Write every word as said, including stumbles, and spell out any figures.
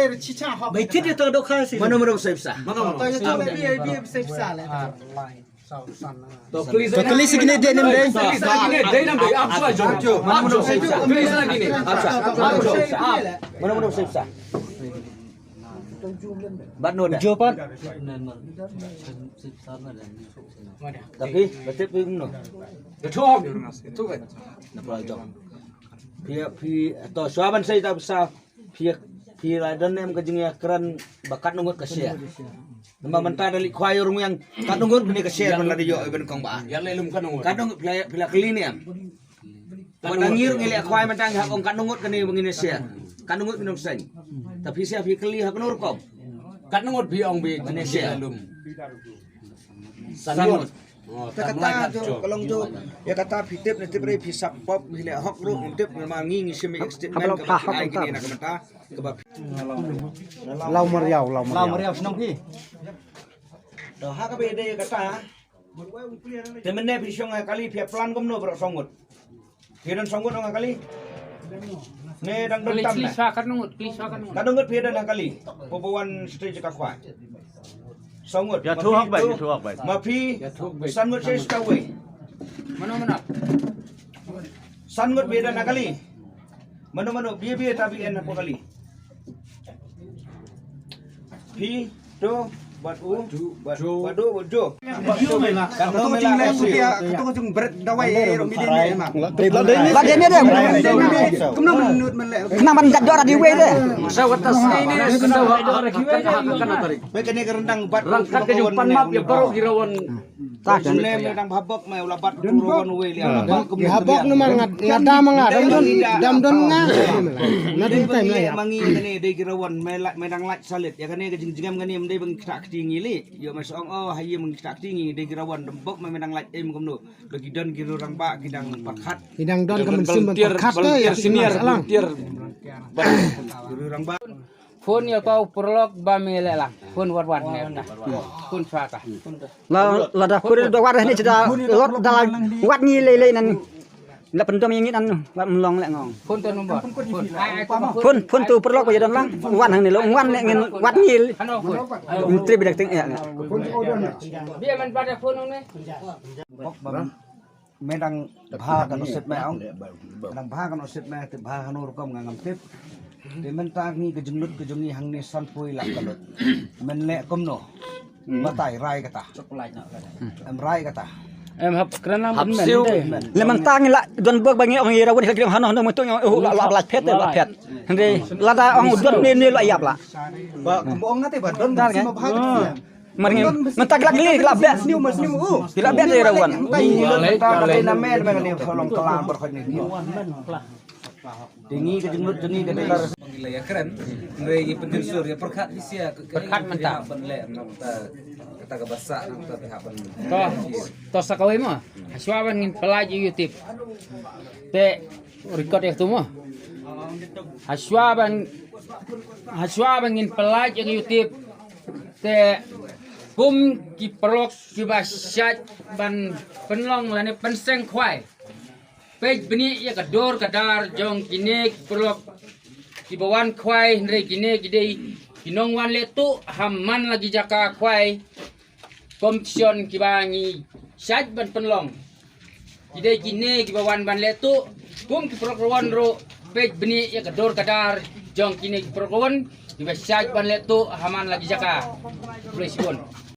Bai kit ïa tang dohkha shi. Mano mano ba sei pisa? Mano mano? To ïa to ba bi bi sei pisa le. To kylli sa kine dei ne em dei. Sa kine dei ne em dei. Ap sa jong. Mano mano ba sei pisa? Kylli sa kine. Ap sa. Mano mano ba sei pisa? Ap. Mano mano ba sei pisa? Bad no da. Ujo pat. Tapi ba tip phi kumno? Betul. Betul kan? Na pura jong. Phi phi to shuwa ban sei ta pisa. Phi, phi la don ne em ka jingïakren ba katno ngut ka share? Namar mynta da leit khwai ïa u Rmiang katno ngut kane ka share ban la dei ïoh ban kong ba. Ïa lei lum katno ngut? Katno ngut phi la, phi la kylli ne em? Ba da ngi ruh ngi leit khwai mynta ngi hap ong katno ngut kane ba ngin ïa share. Katno ngut ngin ong seng. Ta phi share phi kylli ha kano rukom? Katno ngut phi ong ba ngin ïa share lum? San ngut. Te kata jong ka long jong ïa kata phi tip ne tip re phi sap pop phi leh hok ruh tip ma ngi ngi shim ïa ka statement kaba phi ai kine na ka mynta kaba phi. Law Mariaw, Law Mariaw. Law Mariaw shnong phi. To ha kaba ïadei ïa kata. Te mynne phi shong ha kali phi plan kumno baroh song ngut. Phi don song ngut ong ha kali. Ne dang don tam ne. Kali sha katno ngut, kali sha katno ngut. Katno ngut phi don ha kali. Phi ba wan stage ka khwai. Song ngut. Ïa thu hok bai, ïa thu hok bai. Ma phi. Ïa thu hok bai. San ngut stage ka wei. Mano mano. San ngut phi don ha kali. Mano mano, bia bia ta bi en ha kali. Phi to bad u bad u bad u jo. Kato jing lai sutia, kato jing bret dawai eh rom bidin eh ma. Bad dei ne dei. Kumno menut men le. Kena man jat jora di wei dei. Sa watas ni ni sa wa dora ki wei dei. Baik kene ka rendang bad rangkat ka jumpan map ya baru kirawan. Tak. Sune me dang habok me ula bat tu rawan we lia. Habok nu mar ngat ngata ma nga dam don dam don nga. Na dun time la ya. Mangi ne dei kirawan me la me dang lait salit. Ya kane ka jingjingam kane me dei bang kita kti ngi li. Yo me song oh haye bang kita kti ngi dei kirawan dam bok me me dang lait em kumno. Bagi don kiru rang ba kidang pakat. Kidang don ka mensin ban pakat te ya senior salang. Kiru rang ba. Phone ïa pau pyrlok ba me leh lang. Phone wat wat ne ta. Phone swa ta. La la da phone da wat ne da lot da la wat ngi lei lei nan. La pyndom ïa ngi nan wat mlong leh ngong. Phone tu number. Phone. Phone phone tu pyrlok ba ïa don lang. Wan hang ne long wan ne ngin wat ngi. Hano phone. Tri bidak ting ïa. Bia man pada phone ne. Me dang bha ka nusip me ong. Dang bha ka nusip me te bha hanu rukom nga ngam tip. Te mynta ngi ka jinglut ka jong ngi hangne san pui lak ka lut. Men leh kumno. Batai rai kata. Em rai kata. Em hap kren lang. Hap siu. Le mynta ngi la don bok ba ngi ong ïa rawan ka kren hanu hanu mutu ngi ong la la la phet la phet. Hynrei lada ong don ne ne la ïap la. Ba kumba ong ngate ba don. Mar ngin mynta ki la kli ki la beh. Sniu ma sniu u. Ki la beh te rawan. Mynta ki la beh na men men ni tholong kelam berkhot ni. Tingi ka jenglut tingi ka dei. Ngi la ïa kren. Ngi ïa pynjensur ïa pyrkhat isia. Pyrkhat mynta. Ban leh mynta kata ka basa mynta pyrkhat ban. To to sa kawei mo. Hashwa ban ngin pelaj ïa tip. Te record ïa tu mo. Hashwa ban hashwa ban ngin pelaj ïa tip. Te kum ki paralok kiba shait ban pynlong lane pynseng khwai. Peit bniah ïa ka dur ka dar jong kine ki paralok kiba wan khwai hynrei kine ki dei ki nongwan lehtuh ha man la ki jaka khwai competition kiba ngi shait ban pynlong. Ki dei kine kiba wan ban lehtuh kum ki paralok rawan ruh peit bniah ïa ka dur ka dar jong kine ki paralok rawan kiba shait ban lehtuh ha man la ki jaka. Khublei shibun.